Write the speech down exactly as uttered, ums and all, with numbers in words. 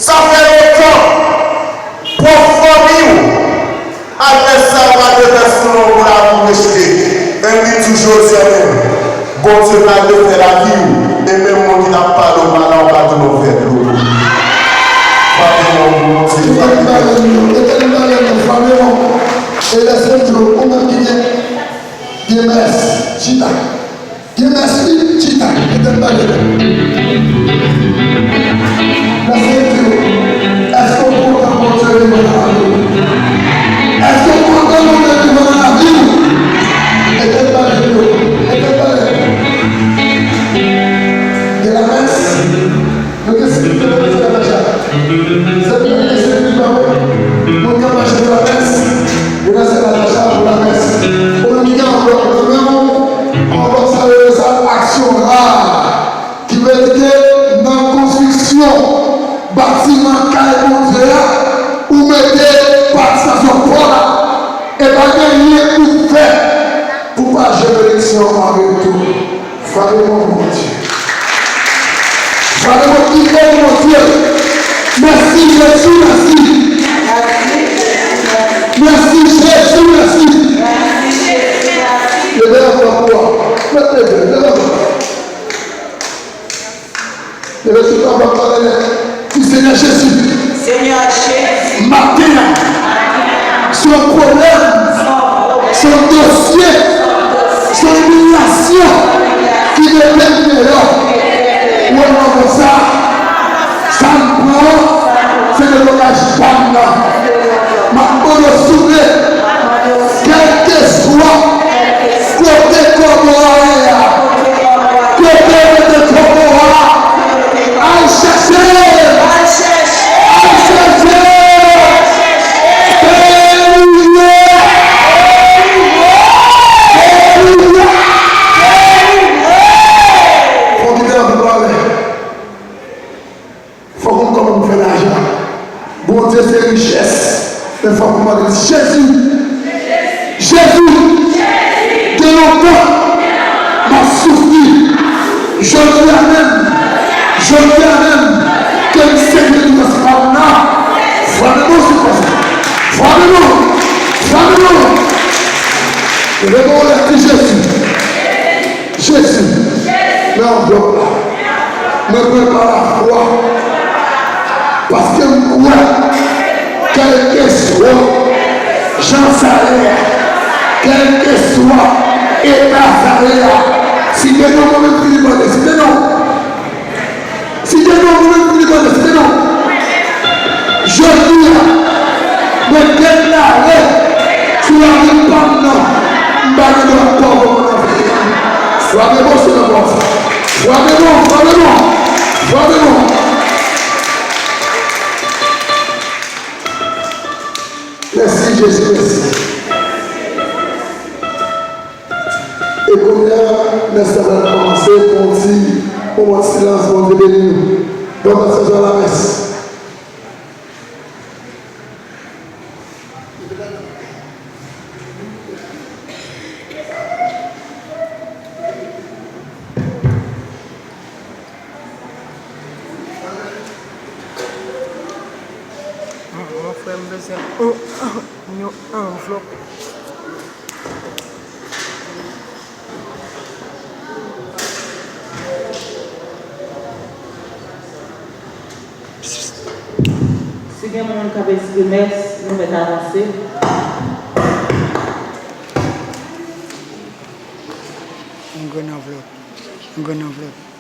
Sa fè lontan. Pwòp fanmi w. Adrès sa yo pa dwe fè sou non w pou lavi w rejte. Men m di tou jodi a menm, Bondye pa dwe fè lavi w. E menm moun ki t ap pale w mal la, ou pa dwe non fè dlo. Frape men w pou Bondye. Etènèl balèn yo, Etènèl balèn yo, frape men w. E lèse m di w, ou menm ki gen, gen mès, chita. Gen mès wi, chita, Etènèl balèn. Lèse m di w, èske w kontan Bondye vin nan lavi w? Èske w kontan Bondye vin nan lavi w? Etènèl balèn yo, Etènèl balèn. Gen lamès. Nou gen sekirite pou nou fè Natacha. Se pou nou gen sekirite, pa vre? Moun k ap mache nan lamès, yo nan se Natacha pou lamès. Ou menm ki gen anvlòp nan men w, anvlòp sa yo rele sa aksyon rare. Ki vle di ke nan konstriksyon batiman kay Bondye a, ou mete patisipasyon pa w la. E pa gen anyen ou fè pou pa jwenn benefiksyon an an retou. Frape men w pou Bondye. Frape men w, kriye pou Bondye. Mèsi, Jezi, mèsi. Mèsi, Jezi, mèsi. Leve anvlòp ou a. Mèt leve, leve anvlòp. Leve tout anvlòp la anlè. Di, Senyè Jezi. Senyè Jezi. Maten an. Se yon pwoblèm. Se yon dosye. Se yon imilyasyon ki mete m deyò. Ou wè nan konsa, sa m pran, se deblokaj pa m nan. M ap mande w souple, kèlkeswa kote kòbo a ye a, kote w mete kòbo a, al chèche l. Al chèche l. Alelouya. Alelouya. Fò w kite anvi pale. Fòk ou konn kòman pou fè lajan. Bondye se richès. Men fòk ou mande l, Jezi, Jezi, gen lontan m ap soufri. Jodi a menm, jodi a menm, ke m sezi detrès pa m nan. Frape non, se konsa. Frape non. Frape non. Leve men w anlè, di, Jezi. Jezi, nan anvlòp la, mwen pran l pa lafwa, paske m kwè, kèlkeswa jan sa ye a, kèlkeswa eta sa ye a, site non mwen menm ki li mande, site non. Si gen yon moun ki li mande, si gen yon. Jodi a, mwen deklare sou lavi pa m nan, m pa gen dwa kòve moun nan. Frape bon, se nan bon. Frape bon, frape bon, frape bon. Mèsi, Jezi, mèsi. E kounye a, mès la pral kòmanse pou yon ti moman de silans, Bondye beni nou. Donk, sa se lamès. Mon frè, m bezwen yon, yon anvlòp. Si gen moun k ap eksprime, nou mèt avanse. Yon grenn anvlòp. Yon grenn anvlòp.